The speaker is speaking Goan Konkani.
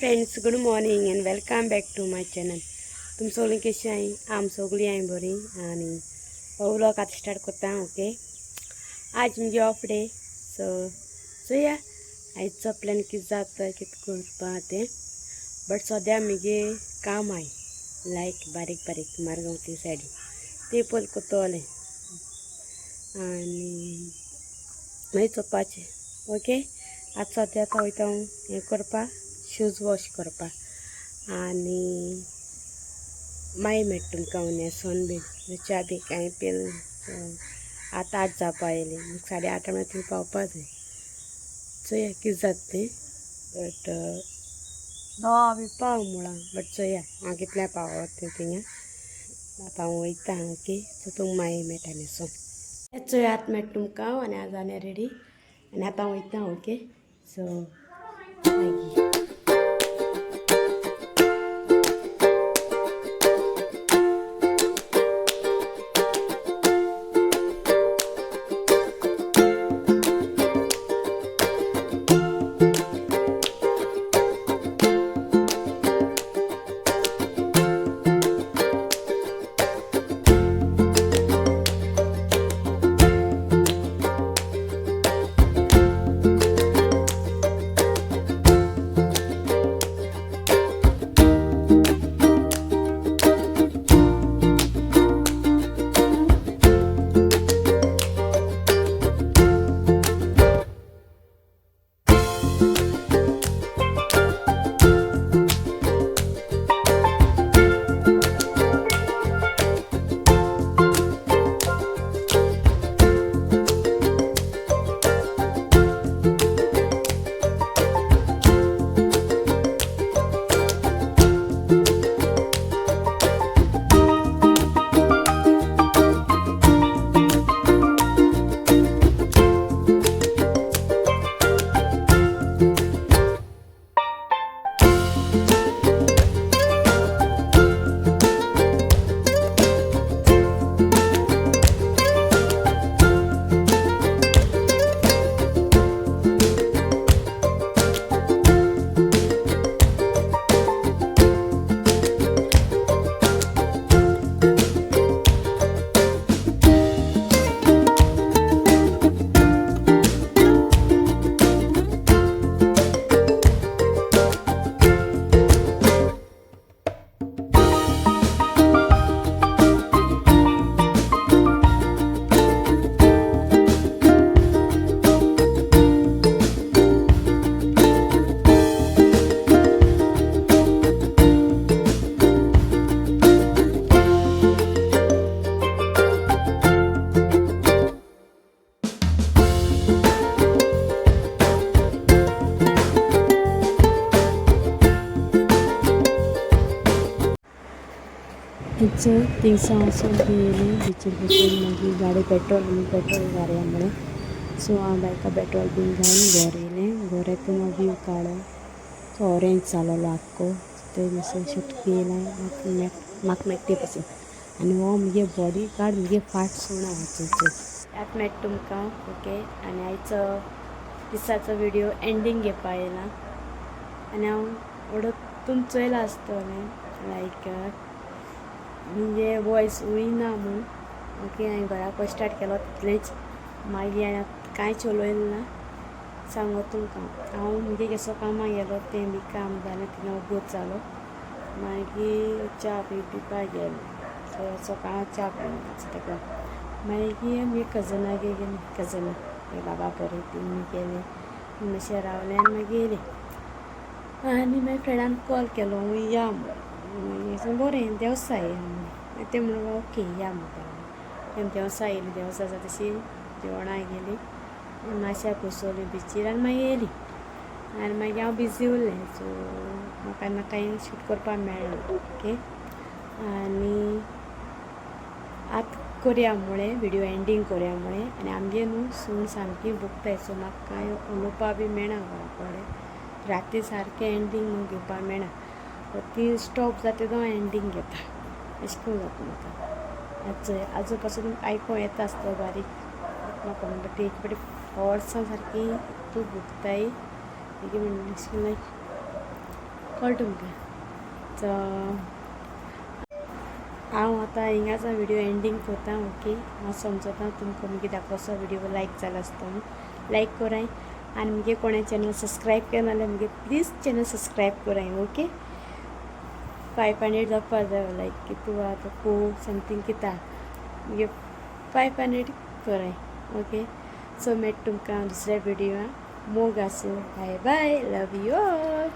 Friends, good morning and welcome back to my channel. तुम सगळीं कशी आहाय? आम सगळीं आहाय बरी. आनी हो व्लॉग आतां स्टार्ट करता. ओके, आज मुगे ऑफ डे, सो चोया आयचो प्लॅन कितें जाता, कितें करपा तें. बट सद्या मुगे काम आहाय, लायक बारीक बारीक मारगांव ती सायडीन ते पयलीं करतलें आनी मागीर चोवपाचें. ओके, आतां सद्या आतां वयता हांव हें करपा, शूज वॉश करपा आनी मागीर मेळटा तुमकां. हांव न्हेसोन बीन च्या बी कांय पिल. आतां 8 जावपा आयलीं, 8:30 म्हळ्यार थंय पावपा जाय. चोया कितें जाता तें. बट 10 बी पाव म्हळां, बट चोया हांव कितल्या पावत तें थिंगा. आतां हांव वयता. ओके, सो तुमकां मागीर मेळटा न्हेसोन. चोया, आतां मेळटा तुमकां. आनी हांव जालें रेडी आनी आतां हांव वयता. ओके, सो मागीर. चोय, थिंगसावन वचोन बी येयली बिचीर बसून. मागीर गाडी पेट्रोल, आमी पेट्रोल घालया म्हळें. सो हांव बायका पेट्रोल बीन घालून घोर येयलें. घोर येता व्हीव काडलो, तो ऑरेंज जालोलो आख्खो. थंय मातशें शूट केलां म्हाका मेट्टे पसून. आनी हो मुगे बॉडी गार्ड मुगे फाट सोडना. चोय, आतां मेळटा तुमकां. ओके, आनी आयचो दिसाचो व्हिडियो एंडींग घेवपा येयला. आनी हांव व्हडो तुमी चोयला आसतलें, लायक म्हणजे वॉयस वयना म्हूण. ओके, हांवें घरा स्टार्ट केलो तितलेंच, मागीर हांवें कांयच उलयलें ना. सांगो तुमकां, हांव मुगे कसो कामाक गेलो तें बी काम जालें, थिंगा वगत जालो. मागीर च्या बी पिवपाक गेलें. सो सकाळ च्या पिवन ताका मागीर आमगे कजनागे गेलीं. कजना बाबा बरें ती गेलें, मातशें रावलें आनी मागीर येयलें. आनी मागीर फ्रेंडान कॉल केलो, या म्हूण. मागीर बरें, देवसा या म्हूण. तें म्हणून ओके, या म्हणटा. आमी देवसा येयली. देवसा आसा तशी जेवणाक गेली, मातशें बसवली बिचीर आनी मागीर येयली. आनी मागीर हांव बिजी उरलें, सो म्हाका ना कांय शूट करपाक मेळना. ओके, आनी आतां करया म्हळें, व्हिडियो एंडींग करया म्हळें. आनी आमगे न्हू सून सामकी भुकताय, सो म्हाका कांय उलोवपा बी मेळना. घरा कडेन राती सारकें एंडींग न्हू घेवपा मेळना. ती स्टॉप जाता तेदो हांव एंडींग घेता, अशें करून जाता म्हाका. आतां चोय, आजून पासून आयकों येता आसतो बारीक म्हाका, बट एक फावटी फोर्सान सारकी तूं भुकताय. मागीर म्हणलें लायक कळटा तुमकां. सो हांव आतां हिंगाचो व्हिडियो एंडींग करता. ओके, हांव समजता तुमकां मुगे धाकलोसो व्हिडियो लायक जाला आसतो. लायक कराय आनी मुगे कोणें चॅनल सबस्क्रायब केलें जाल्यार मुगे प्लीज चॅनल सबस्क्रायब कराय. ओके, 500 जावपा जाय. लायक कितू आतां फोर समथींग किता, मुगे 500 कराय. ओके, सो मेळटा तुमकां दुसऱ्या व्हिडियोआ. मोग आसूं. Bye bye, love you all.